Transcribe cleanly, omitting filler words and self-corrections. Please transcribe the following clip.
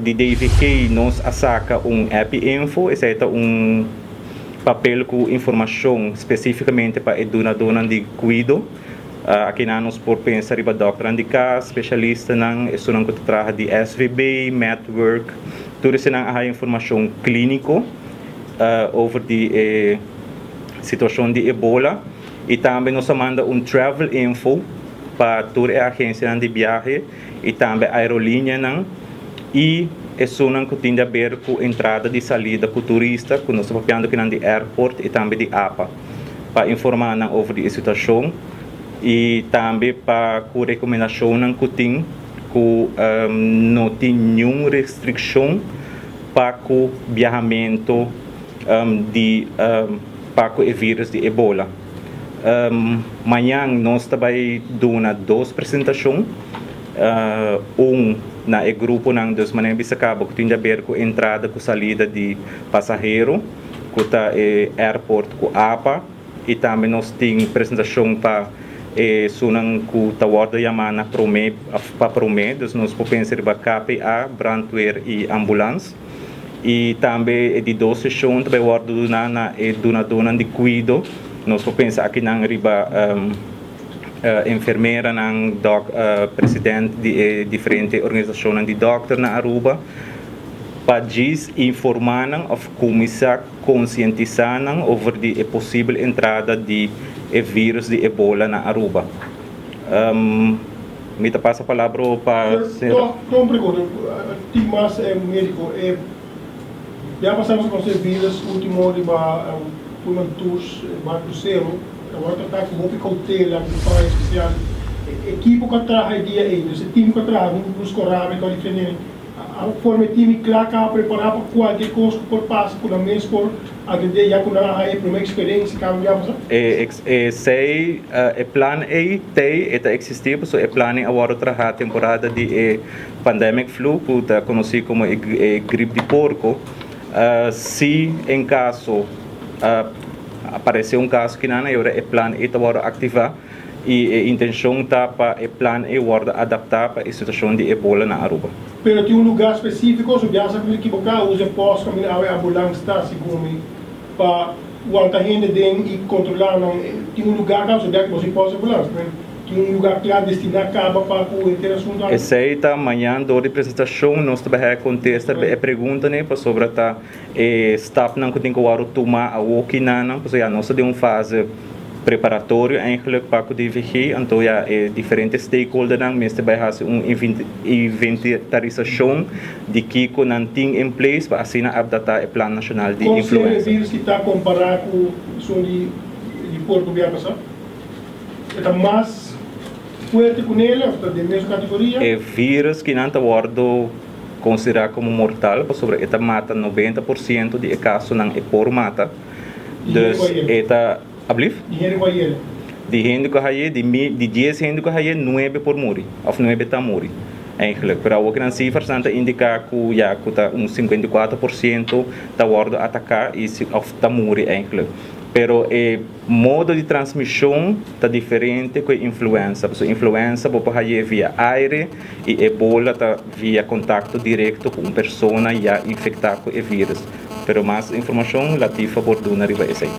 Di DVG nos a saca un Epi-Info, esey ta un papel cu informacion specificamente pa e dunadonan di cuido. Akinan nos por pensa riba dokternan di cas, specialistanan, esunnan cu ta traha di SVB, Medwork, tur esenan a haya informacion clinico over di e situacion di Ebola. Y tambe nos a manda un Travel Info pa tur e agencianan di biahe y tambe aerolineanan y esunnan cu tin di haber cu entrada di salida cu turista cu nos ta papiando kinan di airport y tambe di apa pa informa nan over di e situacion y tambe pa cu recomendacionnan cu tin cu no tin niun restriccion pa cu biahamento di pa cu e virus di Ebola. Mañan nos ta bai duna dos presentashon, un na e gruponan, dus manera bisa kaba ku tin di aber ku entrada ku salida di pasahero ku ta e airport ku apa i tambe nos tin presentashon pa esunnan ku ta wòrdu yamá na promé pa promé, dus nos por pensa riba KPA, brandweer i ambulans. I tambe e di dos seshon ta bai wòrdu duná na e dunadónan di kuido. Nos por pensa akinan riba enfermeranan, dòk, president di e diferente organisashonnan di dòkter na Aruba pa djis informá nan òf kuminsá konsientisá nan over di e posibel entrada di e vírus di Ebola na Aruba. Mi ta pasa palabra pa señor. Tòg un pregunta, tin mas médiko e ya pasa nos konosé vírus último riba Pullman Tours bar krusero ta wòrdu tratá ku hopi koutela ku paña spesial. E ekipo ku a traha e dia ei, dus e tim ku a traha huntu ku Busco Rami ku a diferente A forma e timi kla ka prepará pa kualke kos ku por pasa ku nan mes por atendé ya ku nan a haña e promé eksperensia kaba di a pasa. Esei e plan ei tei e ta eksistí pasobra e plan ei a wòrdu trahá temporada di e pandemic flu ku ta konosí komo e grip di porko. Si en kaso aparesé un kaso kinan e ora e plan ei ta wòrdu aktivá. I e intencion ta pa e plan ei wordo adapta pa e situacion di Ebola na Aruba. Pero tin un lugar specifico, su biaha sa cu mi ekiboca, usa e post caminda awe ambulance ta, segun mi, pa wanta hende den y controla nan. Tin un lugar caba, su biaha cu boso e post ambulance, pero tin un lugar cla destina caba pa cu henter asunto aki. Esey ta mañan door di presentacion nos ta bay haya contesta riba e preguntanan pasobra ta E stapnan ku tin ku wòrdu tuma awoki nan, pasobra ya nos ta den un fase preparatorio eigenlijk pa ku DVG, anto ya e diferente stakeholdernan mester bai hasi un inventarisashon di kiko nan tin in place pa asina apdatá e plan nashonal di Kon serio e influenza. virus ki ta kompará ku esun di di porko bia pasá? E ta mas fuerte ku nele òf ta den mesun kategoria? E virus kinan ta wòrdu Konsiderá komo mortal pasobra e ta mata 90% di e kasonan e por mata. Dus e ta, ablief? Di hende ku a yele. Di hende ku a haye, di mi, di dies hende ku a haye, nuebe por muri, òf nuebe ta muri, eigenlijk. Pero awor ku nan sifrasnan ta indiká ku ya ku ta un 54% ta wòrdu ataká i si òf ta muri eigenlijk. Pero e modo di transmishon ta diferente ku e influenza, pasobra influenza bo por haye via aire i ebola ta via kontakto direkto ku un persona ya infektá ku e vírus. Pero mas informashon Latifa por duna riba esei.